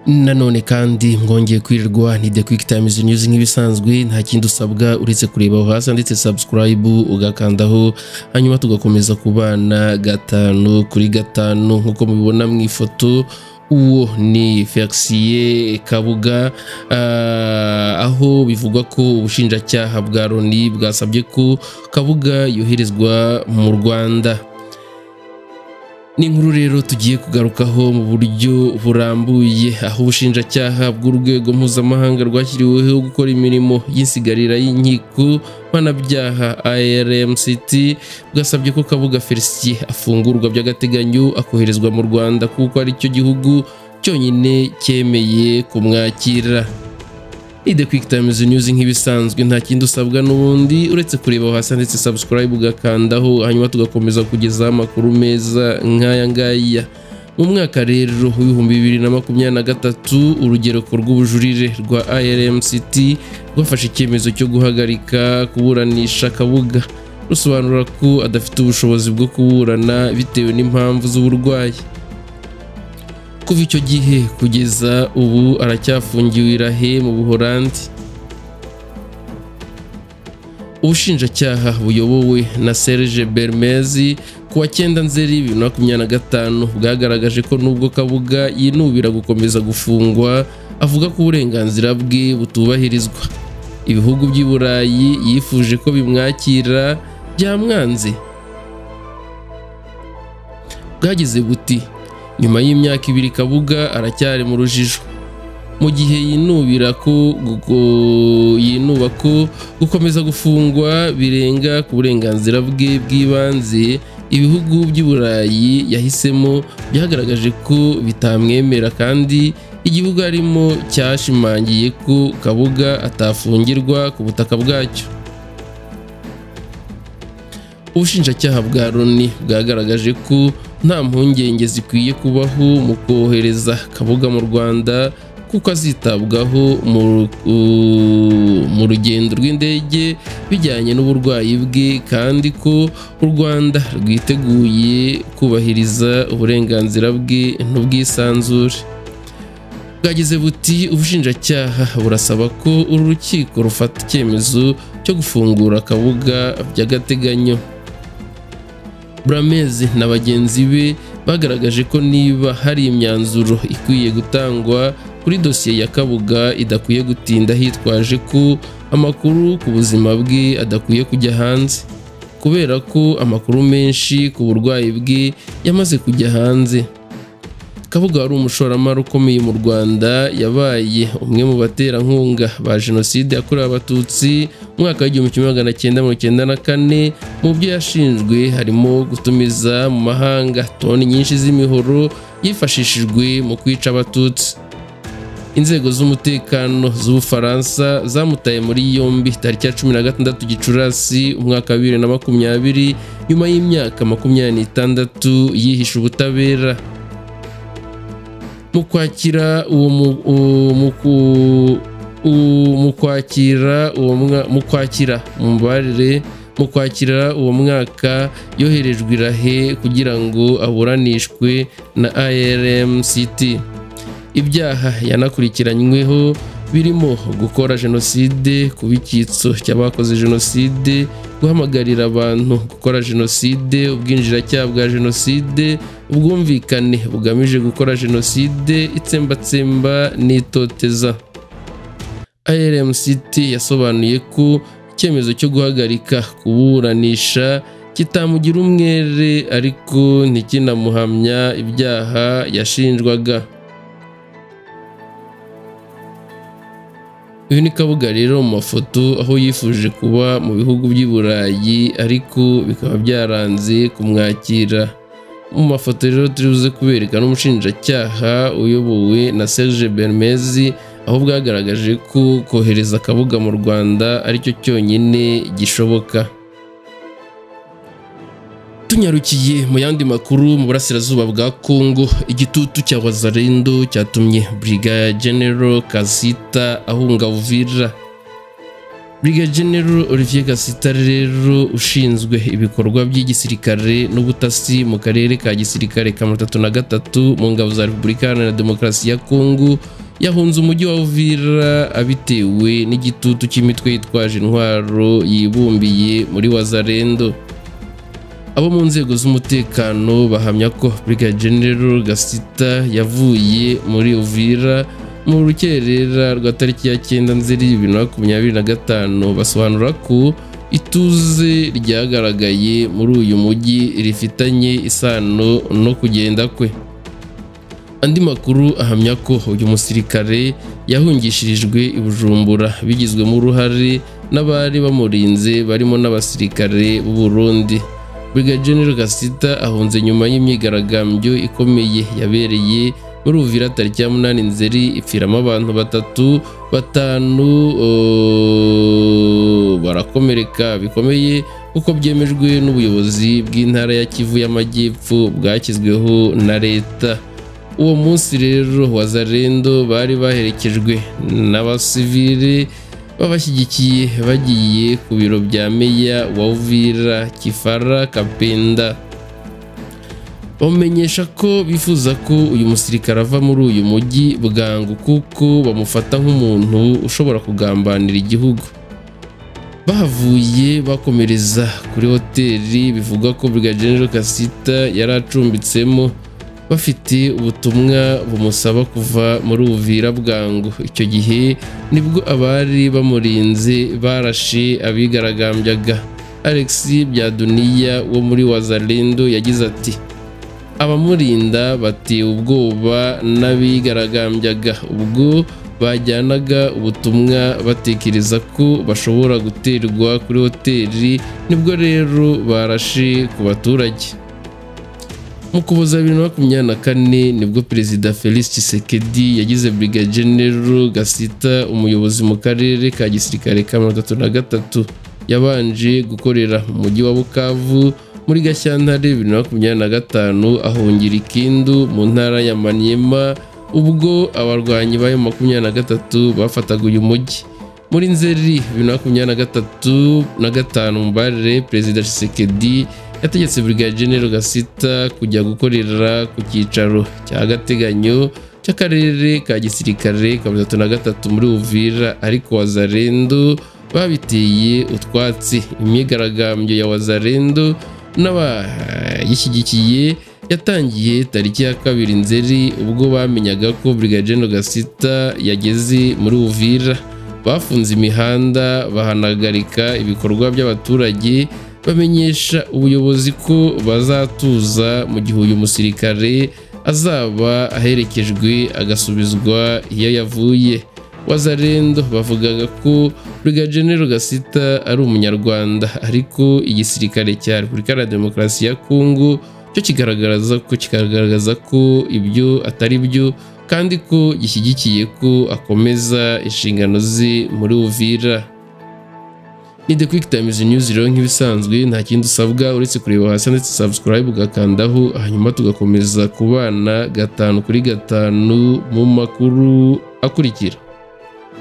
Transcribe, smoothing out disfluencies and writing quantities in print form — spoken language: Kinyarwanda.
Nanone kandi mwongeye kwirirwa ni The Quick Times News nk'ibisanzwe, nta kindi usabwa uretse kureba aho hasi ndetse subscribe ugakandaho, hanyuma tugakomeza kubana 5 kuri 5 nkuko mubibona mu ifoto. Uwo ni Felicien Kabuga, aho bivugwa ko ubushinjacyaha bwa Loni bwasabye ko Kabuga yoherezwa mu Rwanda. Ni inkuru rero tugiye kugarukaho mu buryo burambuye, aho ubushinjacyaha bw'urwego mpuzamahanga rwashyiriweho gukora imirimo y'insigarira y'inkiko mpanabyaha ARMCT bwasabye ko Kabuga Felicien afungurwa by'agateganyo akoherezwa mu Rwanda kuko ari cyo gihugu cyonyine cyemeye kumwakira. Ni The Quick Times News nk'ibisanzwe, nta kindi usabwa n'ubundi uretse kureba hasi ndetse subscribe ugakandaho, hanyuma tugakomeza kugeza amakuru meza nk'aya ngaya. Mu mwaka rero w'2023 urugereko rw'ubujurire rwa ARMCT rwafashe icyemezo cyo guhagarika kuburanisha Kabuga, rusobanura ko adafite ubushobozi bwo kuburana bitewe n'impamvu z'uburwayi. Kuva icyo gihe kugeza ubu aracyafungiwe i Rahe mu Buholandi. Ubushinjacyaha buyobowe na Serge Bermezi ku wa 9 Nzeri 2025 bwagaragaje ko nubwo Kabuga yinubira gukomeza gufungwa, avuga ko uburenganzira bwe butubahirizwa. Ibihugu by'i Burayi yifuje ko bimwakira byamwanze. Bwagize buti: nyuma y'imyaka 2 Kabuga aracyari mu rujijo, mu gihe yinuba ko gukomeza gufungwa birenga ku burenganzira bwe bw'ibanze. Ibihugu by'i Burayi yahisemo byagaragaje ko bitamwemera, kandi igihugu arimo cyashimangiye ko Kabuga atafungirwa ku butaka bwacyo. Ubushinjacyaha bwa Loni bwagaragaje ko nta mpungenge zikwiye kubaho mu kohereza Kabuga mu Rwanda kuko azitabwaho mu rugendo rw'indege bijyanye n'uburwayi bwe, kandi ko u Rwanda rwiteguye kubahiriza uburenganzira bwe n'ubwisanzure. Bwagize buti: ubushinjacyaha burasaba ko uru rukiko rufata icyemezo cyo gufungura Kabuga by'agateganyo. Brameze na bagenzi be bagaragaje ko niba hari imyanzuro ikwiye gutangwa kuri dosiye ya Kabuga idakwiye gutinda, hitwaje ko amakuru ku buzima bwe adakwiye kujya hanze, kubera ko amakuru menshi ku burwayi bwe yamaze kujya hanze. Kabuga wari umushoramari ukomeye mu Rwanda, yabaye umwe mu baterankunga ba Jenoside yakorewe Abatutsi mu mwaka w'1994. Mu byo yashinjwe harimo gutumiza mu mahanga toni nyinshi z'imihoro yifashishijwe mu kwica Abatutsi. Inzego z'umutekano z'Ubufaransa zamutaye muri yombi tariki ya 16 Gicurasi umwaka wa 2020 nyuma y'imyaka 26 yihishe ubutabera. Mu kwakira uwo mwaka yoherejwe i Rahe kugira ngo aburanishwe na ARMCT. Ibyaha yanakurikiranyweho birimo gukora jenoside, kuba icyitso cy'abakoze jenoside, guhamagarira abantu gukora jenoside, ubwinjiracyaha bwa jenoside, ubwumvikane bugamije gukora jenoside, itsembatsemba n'itoteza. ARMCT yasobanuye ko icyemezo cyo guhagarika kuburanisha kitamugira umwere, ariko ntikinamuhamya ibyaha yashinjwaga. Uyu ni Kabuga rero mu mafoto, aho yifuje kuba mu bihugu by'i Burayi ariko bikaba byaranze kumwakira. Mu mafoto rero turi buze kubereka n'umushinjacyaha uyobowe na Serge Bermezi, aho bwagaragaje ko kohereza Kabuga mu Rwanda aricyo cyonyine gishoboka. Tunyarukiye mu yandi makuru, mu burasirazuba bwa Kongo, igitutu cya Wazalendo cyatumye Brigadier General Kasita ahunga Uvira. Brigadier General Olivier Gasita rero ushinzwe ibikorwa by'igisirikare n'ubutasi mu karere ka gisirikare ka 33 mu ngabo za Repubulika Iharanira Demokarasi ya Kongo, yahunze umujyi wa Uvira abitewe n'igitutu cy'imitwe yitwaje intwaro yibumbiye muri Wazalendo. Abo mu nzego z'umutekano bahamya ko Brigadier General Gasita yavuye muri Uvira mu rukerera rwa tariki ya 9 Nzeri 2025. Basobanura ko ituze ryagaragaye muri uyu mujyi rifitanye isano no kugenda kwe. Andi makuru ahamya ko uyu musirikare yahungishirijwe i Bujumbura bigizwemo uruhare n'abari bamurinze barimo n'abasirikare b'u Burundi. Brigadier General Gasita ahunze nyuma y'imyigaragambyo ikomeye yabereye muri Uvira tariki ya 8 Nzeri, ipfiramo abantu 3, 5 barakomereka bikomeye, uko byemejwe n'ubuyobozi bw'intara ya Kivu y'Amajyepfo bwashyizweho na leta. Uwo munsi rero Wazalendo bari baherekejwe n'abasivili babashyigikiye bagiye ku biro bya meya wa Uvira Kifara Kapenda, bamenyesha ko bifuza ko uyu musirikare ava muri uyu mujyi bwangu kuko bamufata nk'umuntu ushobora kugambanira igihugu. Bahavuye bakomereza kuri hoteli bivugwa ko Brigadier General Gasita yari acumbitsemo, bafite ubutumwa bumusaba kuva muri Uvira bwangu. Icyo gihe nibwo abari bamurinze barashe abigaragambyaga. Alex Byaduniya wo muri Wazalendo yagize ati: abamurinda batewe ubwoba n'abigaragambyaga ubwo bajyanaga ubutumwa batekereza ko bashobora guterwa kuri hoteli, nibwo rero barashe ku baturage. Mu Ukuboza 2024 nibwo Perezida Felix Tshisekedi yagize Brigadier General Gasita umuyobozi mu karere ka gisirikare ka 33. Yabanje gukorera mu mujyi wa Bukavu muri Gashyantare 2025, ahungira Ikindu mu ntara ya Maniema ubwo abarwanyi ba 23 bafataga uyu mujyi. Muri Nzeri 2023 mubare, Perezida Tshisekedi yategetse Brigadier General Gasita kujya gukorera ku cyicaro cy'agateganyo cy'akarere ka gisirikare ka 33 muri Uvira, ariko Wazalendo babiteye utwatsi. Imyigaragambyo ya Wazalendo n'abayishyigikiye yatangiye tariki ya 2 Nzeri ubwo bamenyaga ko Brigadier General Gasita yageze muri Uvira. Bafunze imihanda, bahanagarika ibikorwa by'abaturage, bamenyesha ubuyobozi ko bazatuza mu gihe uyu musirikare azaba aherekejwe agasubizwa iyo yavuye. Wazalendo bavugaga ko Brigadier General Gasita ari umunyarwanda, ariko igisirikare cya Repubulika ya Demokarasi ya Kongo cyo kigaragaza ko ibyo atari byo, kandi ko gishyigikiye ko akomeza inshingano ze muri Uvira. Ni The Quick Times News rero nk'ibisanzwe, nta kindi usabwa uretse kureba hasi ndetse subscribe ugakandaho, hanyuma tugakomeza kubana 5 kuri 5 mu makuru akurikira.